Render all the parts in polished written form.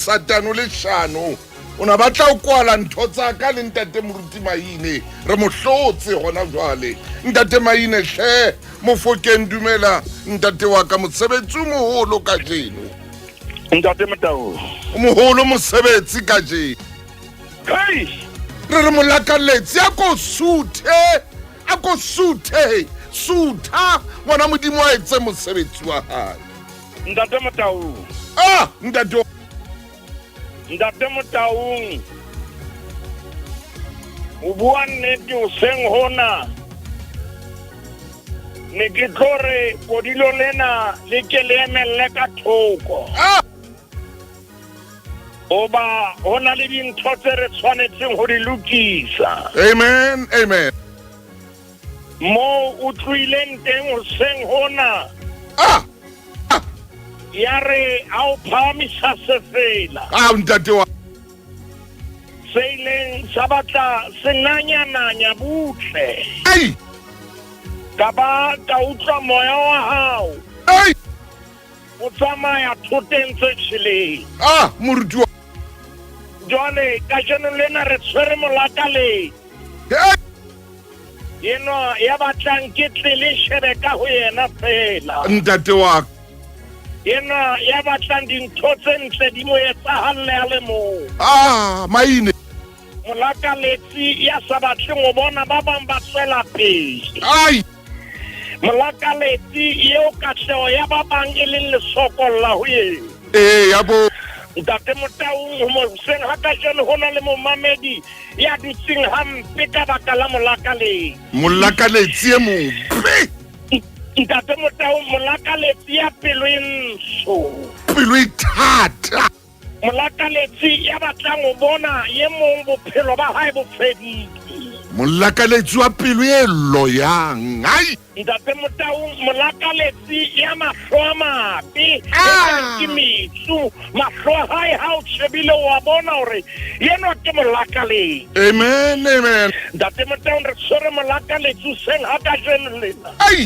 Satane o leshano. O na batla ho kwala ntho tsa ka le Ntate Moruti Maine. Re mo hlotse hona jwale. Ntate Maine hle, Mofokeng dumela ntate wa ka mosebetsi o moholo kajeno. Ntate Motau. O moholo mosebetsi kajeno. Hey! Re re molakaletsi a ko suthe, a ko suthe, sutha ngwana Modimo a etse mosebetsi wa hae. Ntate Motau. Ah, ntate Ntate Motaung. O bua nnete hoseng hona. Ne ke tlo re kodilo lena le ke le emelle ka thoko. Ah! Hoba ho na le dintho tse re tshwanetseng ho di lokisa. Amen, amen. Moo o tlohileng teng hoseng hona. Ah! Ah! Ya re ha o phahamisa sefela. Ah, ntate wa. Se ileng sa batla se nanya-nanya butle. Ei! Ka ba ka utlwa moya wa hao. Ei! O tsamaya thoteng tse tjheleng. Ah, moruti wa. Jwale kajeno lena re tshwere molakaleng. Ei! Enwa ya batlang ke tle le shebe ka ho yena feela. Ntate wa ka. Enwa ya batlang dintho tse ntle di mo etsahalle a le mong. Ah, maine. Molakaletsi ya sa batleng ho bona ba bang ba tswela pele. Ai. Molakaletsi eo katleho ya ba bang e leng lesokolla ho yena. Ee, ya bo. Ntate Motaung, ho moseng ha kajeno ho na le momamedi ya dutseng hampe ka baka la molakaletsi. Molakaletsi e mobe. Ntate Motaung, molakaletsi ya pelo e ntsho. Pelo e thata. Molakaletsi ya batlang ho bona ye mong bophelo ba hae bo fedile. Molakaletsi wa pelo e loyang. Ai! Ntate Motaung, molakaletsi ya mahlo a mabe, Ah! e ke metsu, mahlo a hae ha o shebile o a bona hore yenwa ke molakaletsi. Amen, amen. Ntate Motaung, re tshwere molakaletsi hoseng ha kajeno lena. Ai!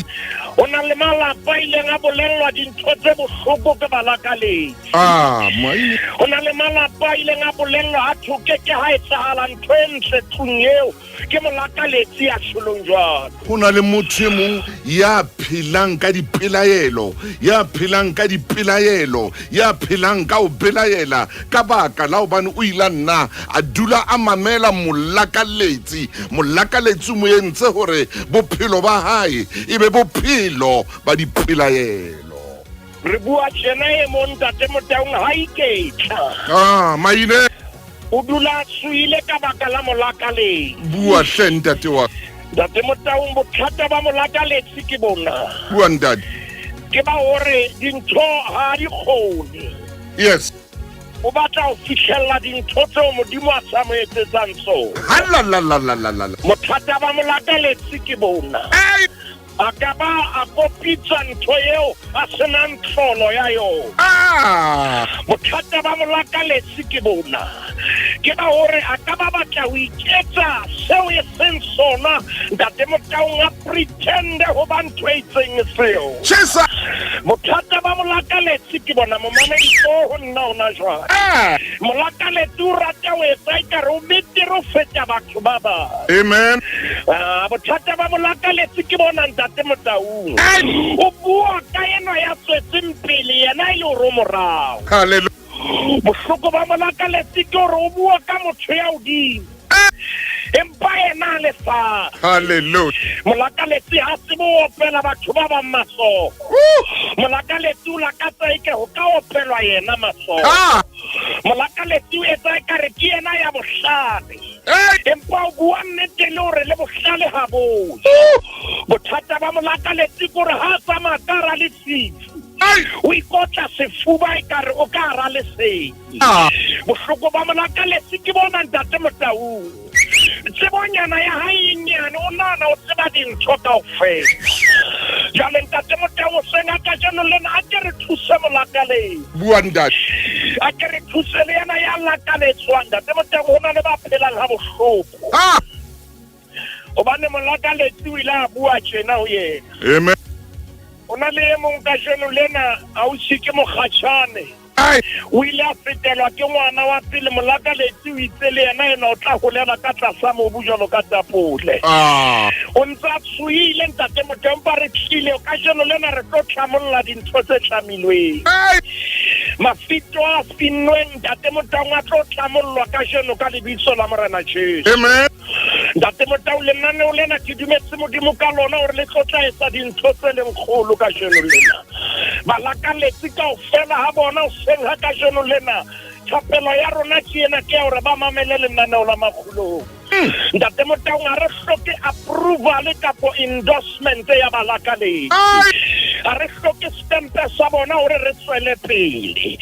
Ho na le malapa a ileng a bolellwa dintho tse bohloko ke balakaletsi. Ah, maine. Ho na le malapa a ileng a bolellwa ha thwe ke ke ha etsahala ntho e ntle tlung eo ke molakaletsi ya sholong jwalo. Ho na le motho e mong ya phelang ka dipelaelo, ya phelang ka dipelaelo, ya phelang ka ho belaela ka baka la hobane o ile a nna a dula a mamela molakaletsi. Molakaletsi o mo entse hore bophelo ba hae e be bophelo ba dipelaelo. Re bua tjena e mong Ntate Motaung ha iketla. Ah, maine. O dula a tsohile ka baka la molakaletsi. Bua hle ntate wa. Ntate Motaung bothata ba molakaletsi ke bona. Bua ntate. Ke ba hore dintho ha di kgone. Yes. O batla ho fihlella dintho tseo Modimo a sa mo etsetsang tsona. Halalalalala. Bothata ba molakaletsi ke bona. Ai! A ka ba a kopitsa ntho eo a se nang tlholo ya yona. Ah! Bothata ba molakaletsi ke bona ke ba hore a ka ba batla ho iketsa seo e seng sona. Ntate Motaung a pretende ho ba ntho e itseng e seo. Chesa! Bothata ba molakaletsi ke bona momamedi o ho nna hona jwale. Ah! Molakaletsi o rata ho etsa ekare o betere ho feta batho ba bang. Amen. Ah, bothata ba molakaletsi ke bona Ntate Motaung. O bua ka enwa ya tswetseng pele yena e le hore o morao. Hallelujah. Bohloko ba molakaletsi ke hore o bua ka motho ya hodimo. Empa yena a le fatshe. Hallelujah. Molakaletsi ha tsebe ho opela batho ba bang matsoho. Molakaletsi o lakatsa eke ho ka opelwa yena matsoho. Ah! Molakaletsi o etsa ekare ke yena ya bohlale. Hey! Empa o bua nnete le hore le bohlale ha bo. Bothata ba molakaletsi ke hore ha a tsamaya ka hara lefifi, Ai! o ikotla sefuba ekare o ka hara lesedi. Ah! Bohloko ba molakaletsi ke bona Ntate Motaung. Tsebonyana ya hae e nyane, o nahana o tseba dintho kaofela. Jwale Ntate Motaung hoseng ha kajeno lena a ke re thuse molakaletsi. Bua ntate. A ke re thuse le yena ya lakaletswang. Ntate Motaung ho na le ba phelang ha bohloko. Ah! Hobane molakaletsi o ile a bua tjena ho yena. Amen. O na le e mong kajeno lena ausi ke mokgatjhane. O ile a fetelwa ke ngwana wa pele Molakaletsi o itse le yena ena o tla holela ka tlasa mobu jwalo ka tapole. Ah. O ntse a tshohile ntate Motho empa re tlile kajeno lena re tlo tlamolla dintho tse tlamilweng. Mafito a finnweng ntate Motaung a tlo tlamollwa kajeno ka lebitso la Morena Jesu. Amen. Ntate Motau lenaneo lena ke dumetse Modimo ka lona hore le tlo tla etsa dintho tse leng kgolo kajeno lena. Balakaletsi kaofela ha bona hoseng ha kajeno lena thapelo ya rona ke ena ke ya hore ba mamele lenaneo la Makgulong. Ntate Motaung ha re hloke approval kapo endorsement ya balakaletsi. Ha re hloke stempe sa bona hore re tswele pele.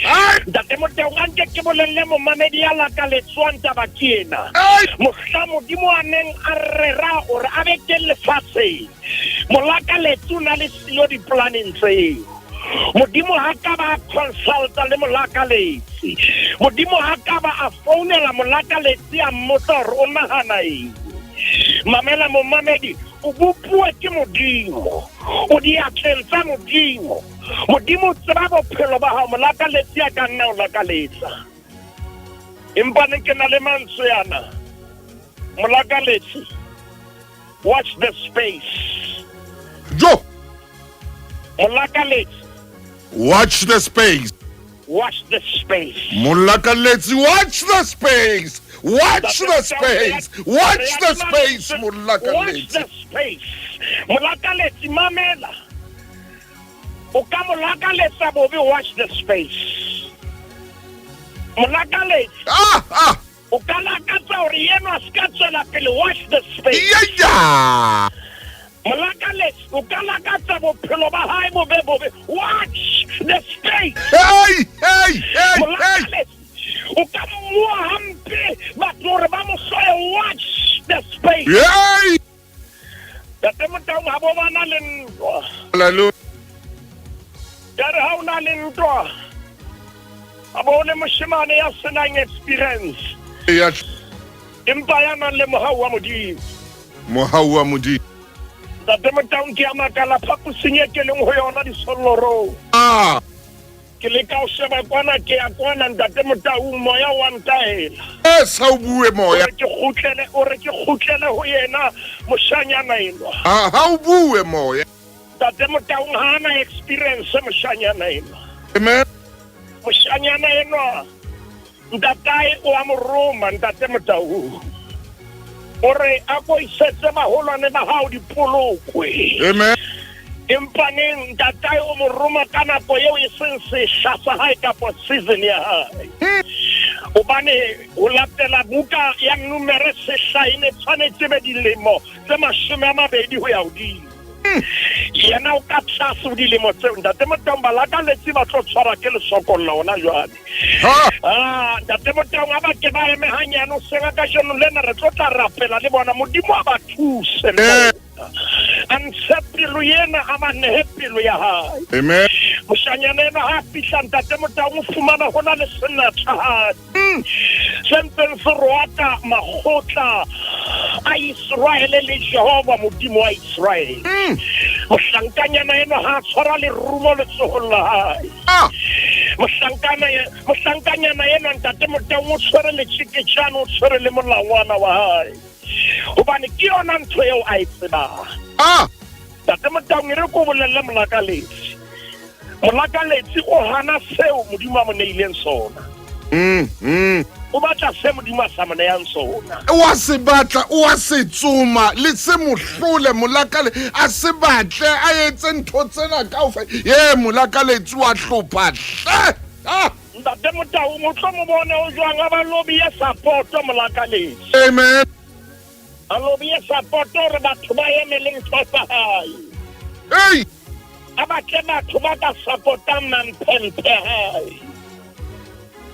Ntate Motaung a nke ke bolelle momamedi ya lakaletswang taba ke ena. Mohla Modimo a neng a rera hore a be teng lefatsheng, molakaletsi o na le siyo dipolaneng tseo. Modimo ha ka ba a consulta le molakaletsi. Modimo ha ka ba a founela molakaletsi a mmotsa hore o nahana eng. Mamela momamedi, o bopuwe ke Modimo, o diatleng tsa Modimo. Modimo o tseba bophelo ba hao, molakaletsi a ka nna o lakaletsa. Empa ne ke na le mantswe ana. Molakaletsi, watch the space. Jo. Molakaletsi, Watch the space. Watch the space. Molakaletsi, watch the space. Watch the space. Watch the space, Watch Molakaletsi. the space. Molakaletsi, mamela. O ka molakaletsa bobe, watch the space. Molakaletsi. Ah, ah. O ka lakatsa hore yeno a se ka tswela pele, watch the space. Yeah, yeah. Molakaletsi, o ka lakatsa bophelo ba hae bo be bobe, watch the space. Hey, hey, hey, hey. Molakaletsi, o ka mmua hampe batho hore ba mo hloye, watch the space. Hey. Ntate Motaung ha bo bana le ntwa. Hallelujah. Ya re ha o na le ntwa, a bo o le moshemane ya senang experience. Ya. Empa ya nang le mohau wa Modimo. Mohau wa Modimo. Ntate Motaung ke a makala phaposing e ke leng ho yona disollorong. Ah. Ke leka ho sheba kwana ke ya kwana ntate Motaung moya wa ntaela. Yes, ha o bue moya. O re ke kgutlele, o re ke kgutlele ho yena moshanyana enwa. Ah, ha o bue moya. Ntate Motaung ha ana experience moshanyana enwa. Amen. Moshanyana enwa ntatae o a mo roma ntate Motaung. O re a ko isetse baholwane ba hao dipolokwe. Amen. Empa neng ntatae o mo roma ka nako eo e seng sehla sa hae kapa season ya hae. Hobane ho latela buka ya Numere sehla e ne tshwanetse be dilemo tse 20 ho ya hodimo. Yena o ka tlase ho dilemo tseo ntate Motaung balakaletsi ba tlo tshwarwa ke lesokollo hona jwale. Ah, ntate Motaung a ba ke ba eme hanyane o senga kajeno lena re tlo tla rapela le bona Modimo a ba thuse le bona. A ntshe pelo ena a ba nehe pelo ya hae. Amen. Moshanyana ena ha a fihla ntate Motaung o fumana hona le senatlahadi se ntseng se roaka makgotla a Israele le Jehova Modimo wa Israele. Mohlankanyana enwa ha a tshwara lerumo letsohong la hae. Mohlankanyana enwa ntate Motaung o tshwere letjeketjane, o tshwere le molangwana wa hae. Hobane ke yona ntho eo a e tsebang. Ntate Motaung e re ko bolelle Molakaletsi. Molakaletsi o hana seo Modimo a mo neileng sona. O batla se Modimo a sa mo neyang sona. O a se batla, o a se tsoma, le se mo hlole Molakale a se batle a etse ntho tsena kaofela. Ye Molakaletsi wa hlopha hle. Ah. Ntate Motaung o tlo mo bone o jwang a ba lobby ya support Molakaletsi. Amen. A lobby ya support hore batho ba eme le ntho tsa hae. Hey. A batle batho ba ka supportang mamphemphe hae.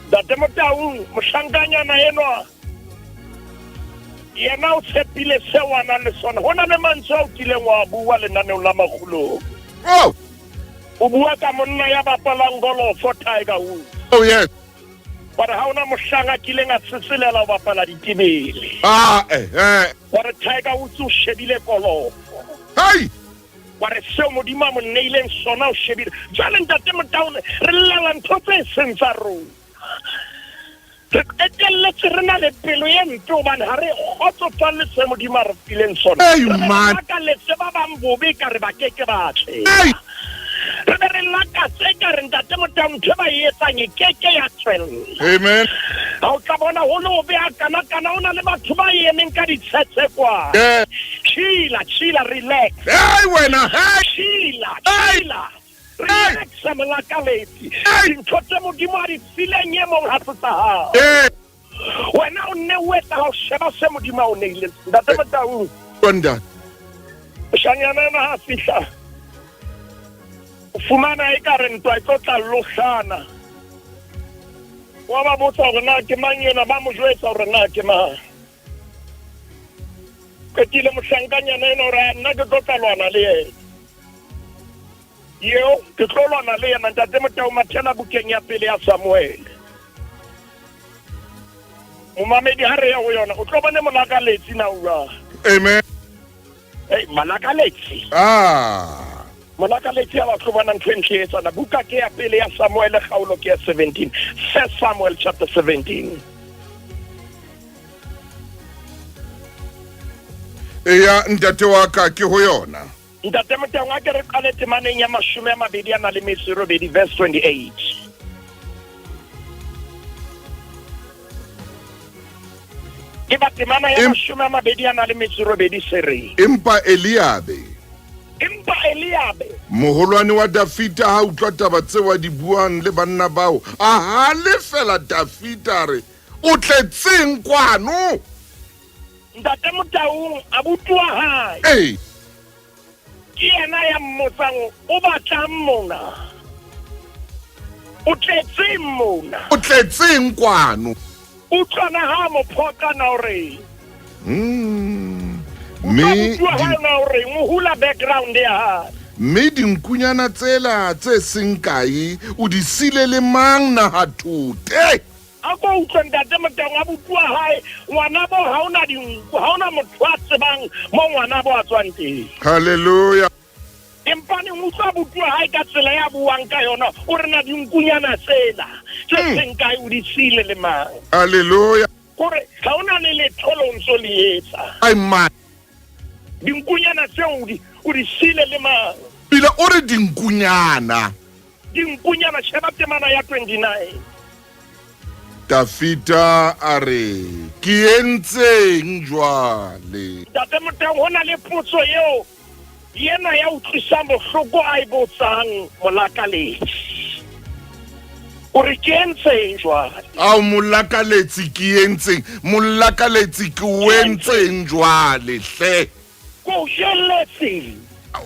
Ntate Motaung mohlankanyana enwa yena o tshepile seo a nang le sona. Ho na le mantswe ao kileng wa bua lenaneong la Makgulong. Oh. O bua ka monna ya bapalang golofo Tiger Woods. Oh yes. Gore ha ona mohlang a kileng a tsetselela ho bapala ditebele. Ah, eh, eh. Gore Tiger Woods o shebile kolofo. Hey. Wa re seo Modimo a mo neileng sona o shebile. Jwale Ntate Motaung re llela ntho tse seng tsa rona. Re qetelletse re na le pelo e mpe hobane ha re kgotsofalle se Modimo a re fileng sona. Hey, Re be re man. lakaletse ba bang bobe ka re ba ke ke ba atleha. Hey. Re be re lakatse ka re Ntate Motaung ntho e ba e etsang e ke ke ya tswella. Amen. Ha o tla bona ho le hobe a kana-kana o na le batho ba emeng ka ditshetshe kwa. Yeah. Chila, chila, relax. Hey wena, hey. Chila, Hey. chila. Hey. Relax molakaletsi. Hey. Dintho tse Modimo a di fileng e mong ha se tsa hao. Eh, Wena o nne o etsa ha o sheba se Modimo a o neileng. Ntate Motaung, Ntate. moshanyana ena ha fihla. O fumana ekare ntwa e tlo tla lohlana. Wa ba botsa hore na ke mang enwa, ba mo jwetsa hore na ke mang. Qetile mohlankanyana ena hore nna ke tlo tla lwana le yena. Yeo ke tlo lwana le yena Ntate Motau mathela bukeng ya pele ya Samuel. Momamedi ha re ya ho yona o tlo bone molakaletsi na ua. Amen. Hey, molakaletsi. Ah. Molakaletsi ha ba tlo bona ntho e ntle e etsana. Buka ke ya pele ya Samuel kgaolo ke ya 17. First Samuel chapter 17. Eya ntate wa ka ke ho yona. Ntate Motaung a ke re qale temaneng ya 28 verse 28. Ke ba temana ya 28 se re. Empa Eliabe. Empa Eliabe. Moholwane wa Dafita ha utlwa taba tseo a di buang le banna bao, a halefela Dafita a re, O tletseng kwano? Ntate Motaung abuti wa hae. Ee. Ke yena ya mmotsang o batlang mona. O tletseng mona. O tletseng kwano. Utlwana ha mo phoqa na o reng. Mme Abuti wa hae na o reng o hula background ya hae. Mme dinkunyana tsela tse seng kae o di sile le mang nahathote? A ko utlwe Ntate Motaung abuti wa hae ngwanabo ha ona dinku ha ona motho a tsebang mo ngwanabo a tswang teng. Hallelujah. Empa neng utlwa abuti wa hae ka tsela ya buang ka yona o re na dinkunyana tsela tse seng kae o di sile le mang. Hallelujah. Kore ha ona le letho le o ntso le etsa. Ai man. Dinkunyana tseo o di sile le mang. Pila o re dinkunyana. Dinkunyana sheba temana ya 29. Dafita a re ke entseng jwale? Ntate Motaung ho na le potso eo yena ya utlwisang bohloko a e botsang molakaletsi. O re ke entseng jwale? Ao molakaletsi ke entseng? Molakaletsi ke o entseng jwale hle? Ko jeletseng.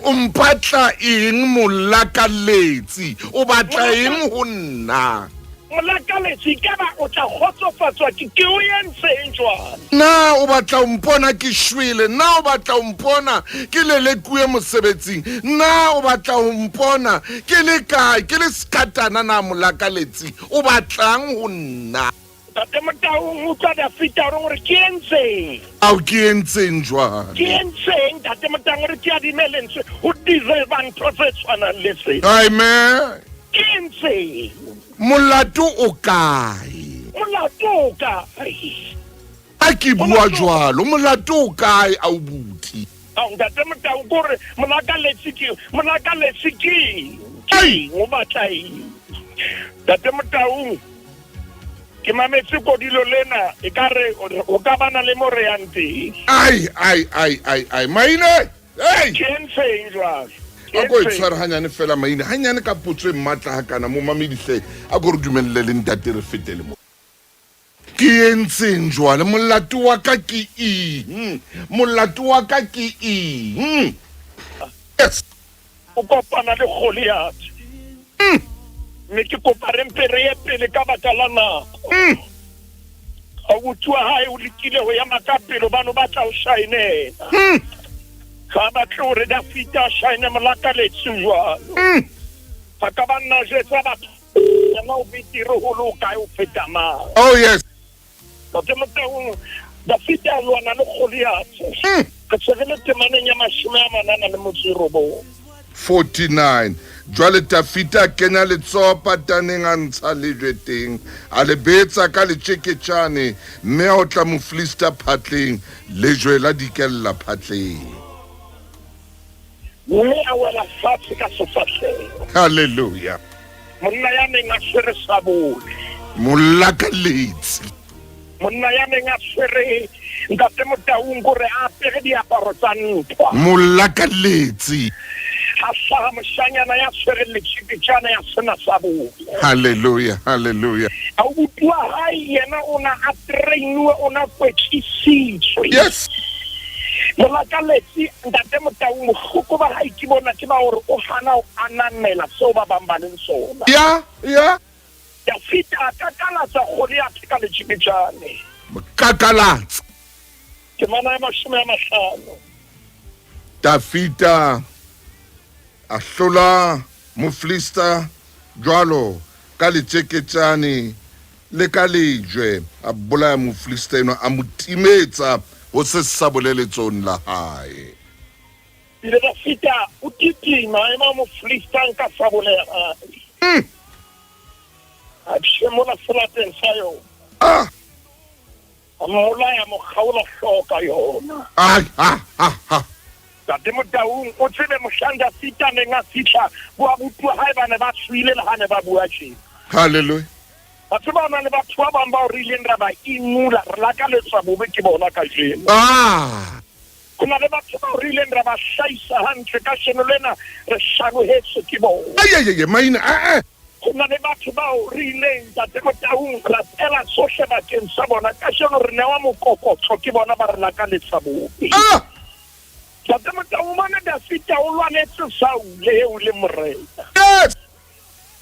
O mpatla eng molakaletsi? O batla eng ho nna? Molakaletsi ka ba o tla kgotsofatswa ke o entseng jwale? Na o batla o mpona ke shwele? Na o batla o mpona ke lelekuwe mosebetsing? Na o batla o mpona ke le kae? Ke le skatana na molakaletsi? O batlang ho nna? Ntate Motaung utlwa Dafita o re ke entseng? Ao ke entseng jwale? Ke entseng Ntate Motaung re ke adime lentswe o deserve ntho tse tshwanang le tse. Amen. Ke entseng? Molato o kae? Molato o kae? A ke bua jwalo, molato o kae aubuti? Ao Ntate Motaung kore molakaletsi ke molakaletsi ke eng o batla eng? Ntate Motaung ke mametse kodilo lena e ka re o ka bana le mo re yang teng. Ai ai ai ai ai maine. Hey! Ke entseng jwale? A ko e tshware hanyane fela maine hanyane ka potso e matla hakana mo mamedi hle a ko re dumelle le ntate re fete le mo. Ke entseng jwale? Molato wa ka ke eng? Molato wa ka ke eng? Yes. O kopana le Goliath. Mme ke kopa re mpe re ye pele ka baka la nako. Abuti wa hae o lekile ho ema ka pele hobane o batla ho shaenela. Ha batle hore Dafita a shaene molakaletsi jwalo. Ha ka ba nna jwetsa batho yena o betere ho le o kae o feta mang. Oh yes. Ntate Motaung Dafita a lwana le Goliath. Re se re le temaneng ya 49. 49 Jwale Tafita a kenya letsoho pataneng, a ntsha lejwe teng, a le betsa ka letjeketjane, mme a otla Mofilista phatleng, lejwe la dikella phatleng. Mme a wela fatshe ka sefahleho. Hallelujah. Monna ya neng a tshwere sabole. Molakaletsi. Monna ya neng a tshwere Ntate Motaung kore a apere diaparo tsa ntwa. Molakaletsi. Ha hlaha moshanyana ya tshwereng letjeketjane ya sena sabole. Hallelujah, hallelujah. Abuti wa hae yena o na a trainuwe, o na kwetlisitswe. Yes. Molakaletsi Ntate Motaung bohloko ba hae ke bona ke ba hore o hana ho ananela seo ba bang ba leng sona. Ya, ya. Dafita a kakalatsa Goliathe ka letjeketjane. Kakalatsa. Temana ya 50. Dafita a hlola Mofilista jwalo ka letjeketjane le ka lejwe, a bolaya Mofilista enwa, a mo timetsa ho se sabole letsohong la hae. Pele Dafita o titima, a ema Mofilista a nka sabole ya hae. A pshemola selateng sa yona. Ah! A mmolaya, a mo kgaola hlooho ka yona. Ai, ha, ha, ha. Ntate Motaung, o tsebe mohlang Dafita a neng a fihla, boabuti wa hae ba ne ba tshohile le ha ne ba bua tjena. Hallelujah. Wa tseba, ho na le batho ba bang bao re ileng ra ba inula, re lakaletswa bobe ke bona kajeno. Ah! Ho na le batho bao re ileng ra ba hlahisa hantle, kajeno lena re hlanohetswe ke bona. Ai, ai, ai, maina, eh, eh. Ho na le batho bao re ileng, Ntate Motaung, ra tela tsohle bakeng sa bona, kajeno re newa mokokotlo ke bona, ba re lakaletsa bobe. Ah! Ntate Motaung, mona Dafita o lwanetse Saule eo e leng morena. Yes!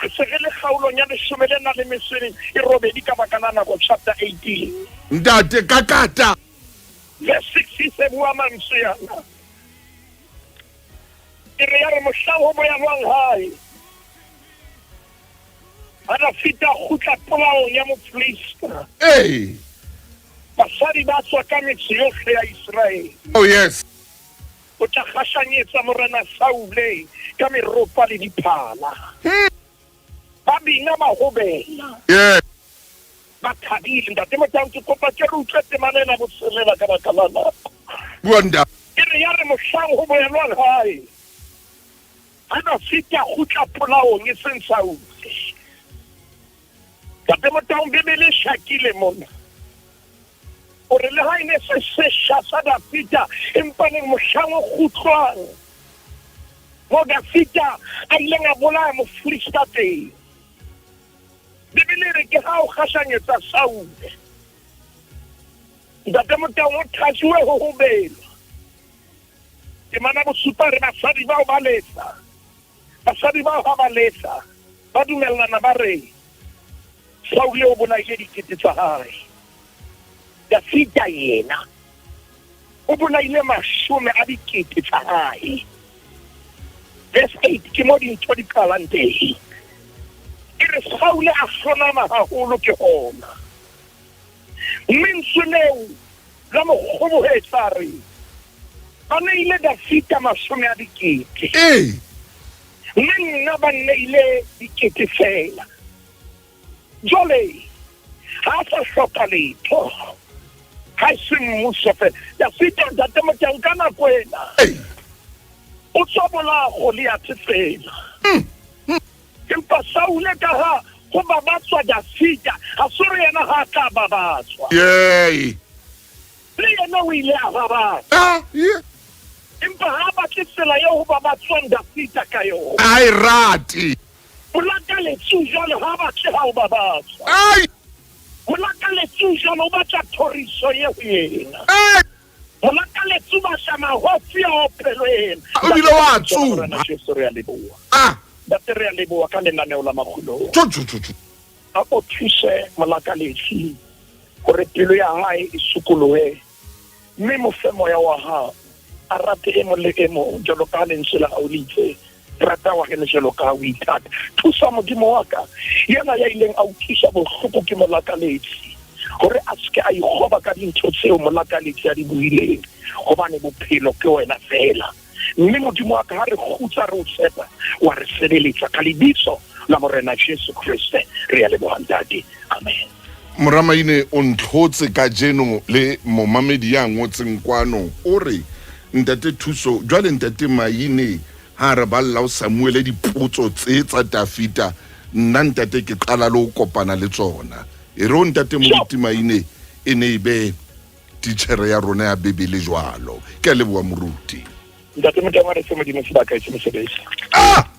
Re se re le kgaolong ya leshome le nang le metso e robedi ka baka la nako, chapter 18. Ntate, kakata. Verse 6 se bua mantswe ana. E re ya re mohlang ho boelwang hae, ha Dafita a kgutla polaong ya Mofilista, Ee. basadi ba tswa ka metse yohle ya Iseraele. Oh, yes. O tla kgahlanyetsa morena Saule ka meropa le diphala. Ba bina ba hobela. Yes. Ba thabile. Ntate Motaung, ke kopa ke re utlwe temana ena botshelela ka baka la nako. Bua ntate. E re ya re mohlang ho boelwang hae, ha Dafita a kgutla polaong e seng Saule. Ntate Motaung, Bibele e hlakile mona. O re le ha e ne se sesha sa Dafita, empa neng mohlang o kgutlwang, moo Dafita a ileng a bolaya Mofilista teng. Bibele e re ke ha o kgahlanyetsa Saule. Ntate Motaung o thasuwe ho hobelwa. Temana bosupa re basadi bao ba letsa. Basadi bao ha ba letsa, ba dumellana ba re Saule o bolaile dikete tsa hae. Dafita yena o bolaile mashome a dikete tsa hae. Verse 8 ke mo dintho di qalang teng. E re Saule a hlonama haholo ke hona. Mme ntswe leo la mo kgobohetsa a re, Ba neile Dafita mashome a dikete. Ee. Mme nna ba nneile dikete feela. Jwale ha a sa hloka letho, ha e se mmuso feela. Dafita, Ntate Motaung, ka nako ena o tswa bolaya Goliathe feela. Empa Saule ka ha ho babatswa Dafita, ha se hore yena ha a tla babatswa. Yay. Le yena o ile a babatswa. Ah, yeah. Empa ha a batle tsela eo ho babatswang Dafita ka yona. A e rate. Molakaletsi jwale ha a batle ha o babatswa. Ai. Molakaletsi jwale o batla thoriso ye ho yena. Ai. Molakaletsi o batla mahofi a opelwe yena. O bile wa tsoma. Morena Jesu re a leboha. Ah. Ntate re a leboha ka lenaneo la makgulong. Tjo tjo tjo tjo. A o thuse molakaletsi hore pelo ya hae e sokolohe mme mo fe moya wa hao a rate e mong le e mong jwalo ka lentswe la hao le itse rata wa heno jwalo ka o ithata. Thusa Modimo wa ka yena ya ileng a utlwisa bohloko ke molakaletsi hore a seke a ikgoba ka dintho tseo molakaletsi a di buileng, hobane bophelo ke wena feela. Mme Modimo wa ka, ha re kgutsa re o tshepa, wa re sebeletsa ka lebitso la Morena Jesu Kriste. Re a leboha, Ntate. Amen. Moramaine o ntlhotse kajeno le momamedi ya ngotseng kwano o re ntate Thuso jwale ntate Maine ha re balla o Samuele dipotso tse tsa Dafita nna ntate ke qala le ho kopana le tsona e re o ntate Moruti Maine e ne e be titjhere ya rona ya Bibele jwalo ke a leboha moruti. Ntate Modimo a re fe Modimo sebaka e se mosebetsi. Ah!